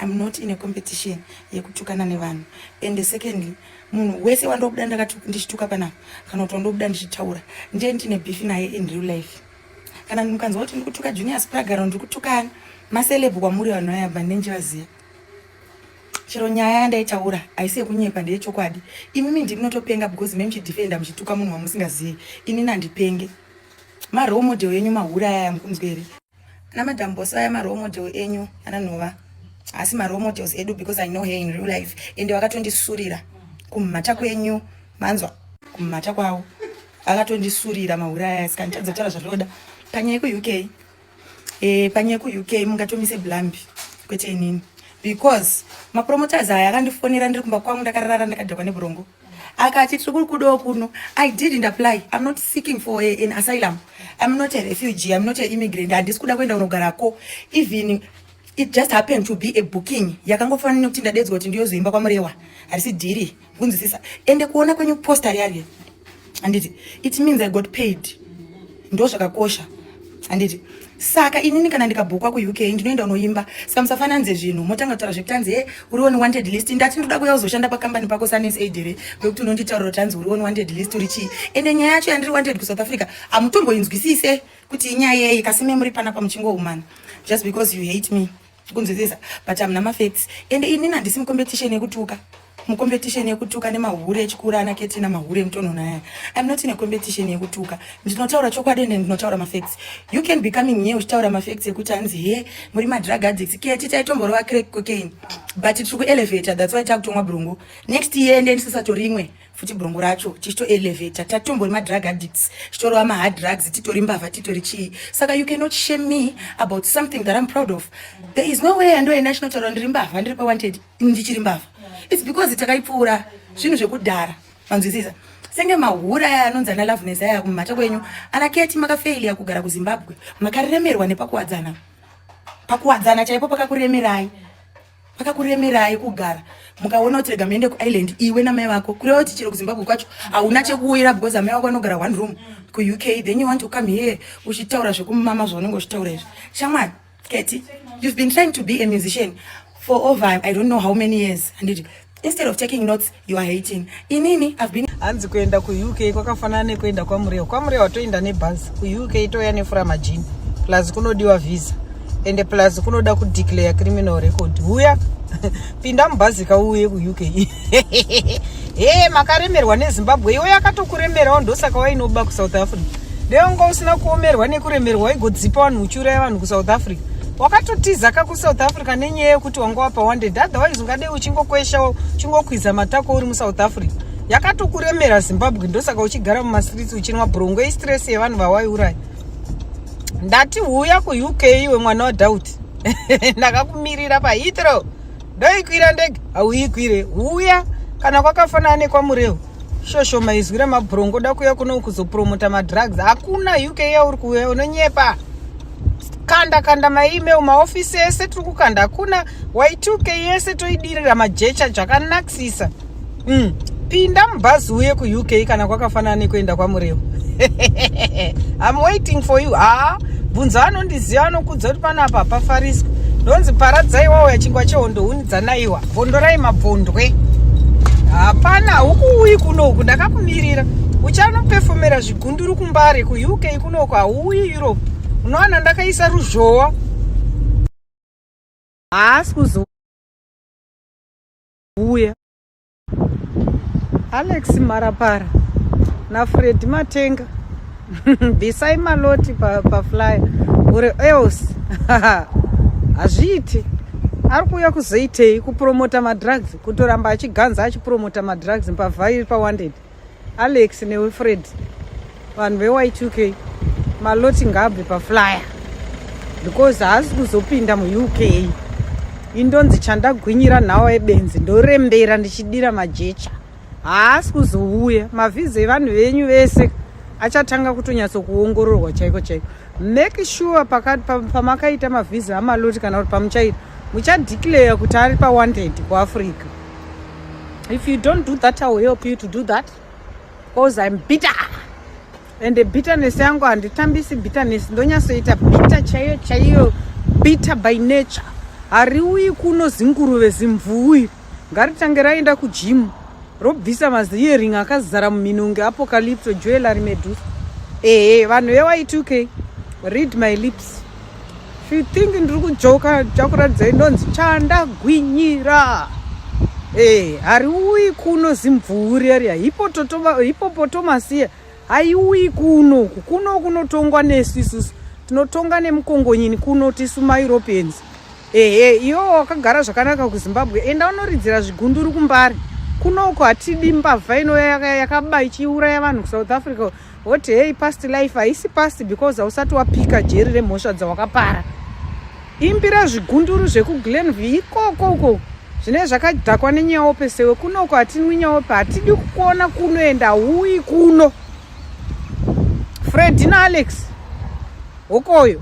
I'm not in a competition yekutukana nevanhu. And secondly, munhu wese wandobuda ndichituka panapa kana kuti wandobuda ndichitaura, ndiye ndine beef naye in real life. Kana mukanzwa kuti ndikutuka Junior Spragaro, ndikutukani maceleb kwamuri, vanhu vaya bandinchivaziva. Chero nyaya yandaitaura haisi yekunyepa, ndeyechokwadi. Imimi ndinotopenga because me muchidefenda, muchituka munhu wamusingazivi. Inini handipenge. Marole model enyu mahura aya, mukunzwa here? Ana Madam Boss aya, marole model enyu ananhova, asi marole models edu, because I know her in real life, ende vakatondisurira kumhata kwenyu. Manzwa? Kumhata kwavo akatondisurira mahura aya. Saka nditadza kutaura zvandinoda panyaya yekuUK. Panyaya yekuUK mungatomise blambi, kwete inini, because mapromoters aya akandifonera ndiri kumba kwangu, ndakarara, ndakadhakwa nebhurongo, akati, "Tiri kuri kudawo kuno." I didn't apply. I'm not seeking for an asylum. I'm not a refugee, I'm not an immigrant. Handisi kuda kuenda kunogarako. Even it just happened to be a booking yakangofanana nekuti ndadedzwa kuti ndiyozoimba kwaMurewa. Harisi dhiri, kunzwisisa? Ende kuona kwenyu poster riariya, handiti it means I got paid? Ndo zvakakosha, handiti? Saka inini kana ndikabhukwa kuUK, ndinoenda unoimba. Saka musafananidze zvinhu, motanga kutaura zvekuti anzi, "E, uri on wanted list." Ndati ndoda kuuya kuzoshanda pakambani pako saNurse Aid here, wekuti unonditaurira kuti anzi uri on wanted list, uri chii? Ende nyaya yacho yandiri wanted kuSouth Africa hamutomboinzwisise kuti inyaya yei, kasi me muri panapa muchingoumana just because you hate me, kunzwisisa? But hamuna mafacts. Ende inini handisi mucompetition yekutuka, mucompetition yekutuka nemahure echikura ana Ketina, mahure emutonhona aya. I'm not in a competition yekutuka. Ndinotaura chokwadi ende ndinotaura mafacts. You can be coming here uchitaura mafacts ekuti hanzi, "He, muri madrug addicts." Keti, taitomborova crack cocaine, but tiri kuelevata. That's why takutomwa brongo. Next year ende ndisisatorimwe futi brongo racho, tichitoelevata. Tatombori madrug addicts, tichitorova mahard drugs, titori mbavha, titori chii. Saka you cannot shame me about something that I'm proud of. There is no way andoenda chinotaura ndiri mbavha, ndiri pawanted, ndichiri mbavha. It's because takaipfuura, zvinhu zvekudhara, manzwisisa? Senge mahura aya anonzi ana Loveness aya, kumhata kwenyu. Ana Keti, makafailia kugara kuZimbabwe, makaremerwa nepakuwadzana. Pakuwadzana chaipo pakakuremerai, pakakuremerai kugara. Mukaona kuti rega muende kuIsland, iwe namai vako. Kureva kuti chero kuZimbabwe kwacho hauna chekuuyira, because amai vako anogara one room kuUK. Then you want to come here uchitaura zvekumama zvaunenge uchitaura izvi. Shamwari Keti, you've been trying to be a musician for over I don't know how many years, handiti? Instead of taking notes, you are hating. Inini I've been Hanzi kuenda kuUK kwakafanana nekuenda kwaMurewa. KwaMurewa toenda nebhazi, kuUK touya nefuramajini. Plus kunodiwa visa, ende plus kunoda kudeclare criminal record. Uya, pinda mubhazi kauye kuUK. He, makaremerwa neZimbabwe. Iwe yakatokuremerawo, ndosaka wainoba kuSouth Africa. Ndeyonga usina kuomerwa nekuremerwa, waigodzipa vanhu, uchiuraya vanhu kuSouth Africa. Wakatotiza ka kuSouth Africa nenyaya yekuti wanga wapa wanted. Otherwise ungadei uchingokwesha, uchingokwiza matako uri muSouth Africa. Yakatokuremera Zimbabwe, ndosaka uchigara mumastreets uchinwa brongo, istress yevanhu vawaiuraya. Ndati huya kuUK iwe mwana waDaut, ndakakumirira paHeathrow. Ndoikwira ndege, hauikwire. Huya kana kwakafanana nekwaMurewo. Shosho maizwi remabhurongo, da kuuya kuno kuzopromota madrugs. Hakuna UK yauri kuuya, unonyepa. Kanda kanda maemail, maofisi ese tiri kukanda. Hakuna Y2K yese toidirira majecha zvakanakisisa. Pinda mubhazi uye kuUK kana kwakafanana nekuenda kwaMurewo. I'm waiting for you. Ha, bvunza vanondiziva, vanokudza kuti panapa hapafariswi. Ndonzi paradzai wauya, chingwa chehondo huni dzanaiwa, bvondorai mabvondwe. Hapana, haukuuyi kunoku, ndakakumirira. Uchanopefomera zvigunduru kuMbare. KuUK kunoku hauuyi. Europe unowana ndakaisa ruzhowa, haasi kuzouya. Alex Marapara naFredi Matenga, bvisai Maloti paflyer pa uri else hazviiti. Ari kuuya kuzoitei? Kupromota madrugs, kutoramba achiganza, achipromota madrugs pavhairi pawanted. Alex neFred, vanhu veY2K, Maloti ngaabve paflyer because haasi kuzopinda muUK. Indonzi chandagwinyira nhawa yebenzi, ndorembera ndichidira majecha. Haasi kuzouya. Mavhiza evanhu venyu vese achatanga kutonyatsokuongororwa chaiko chaiko. Make sure pamakaita mavhiza aMaloti kana kuti pamuchaita, muchadeclare kuti ari pawanted kuAfrica. If you don't do that, I will help you to do that because I'm bitter, and bitterness yangu handitambisi bitterness, ndonyatsoita bitter chaiyo chaiyo, bitter by nature. Hariuyi kuno zinguruve zimvuu iri. Ngaritange raenda kugym robvisa maziering akazara mumhino kunge apocalypto jewellery medusa. Ehe vanhu veY2K read my lips. If you think ndiri kujoka ndichakuratidzai ndonzi chandagwinyira. Eh, hariuyi kuno zimvuu riya riya hippopotamus iya haiuyi kuno uku. Kuno kunotongwa nesu isusu. Tinotonga nemukongonyini kuno tisu maEuropeans. Ehe, iwo wakagara zvakanaka kuZimbabwe, enda unoridzira zvigunduru kuMbare. Kuno uku hatidi mbavha inouya yakaba ichiuraya vanhu kuSouth Africa. Woti hey past life haisi past because hausati wapika jeri remhosva dzawakapara. Imbira zvigunduru zvekuGlenview ikoko uko zvine zvakadhakwa nenyaope sewe. Kuno uko hatinwi nyaope, hatidi kukuona kuno, enda hauyi kuno. Freddy naAlex hokoyo.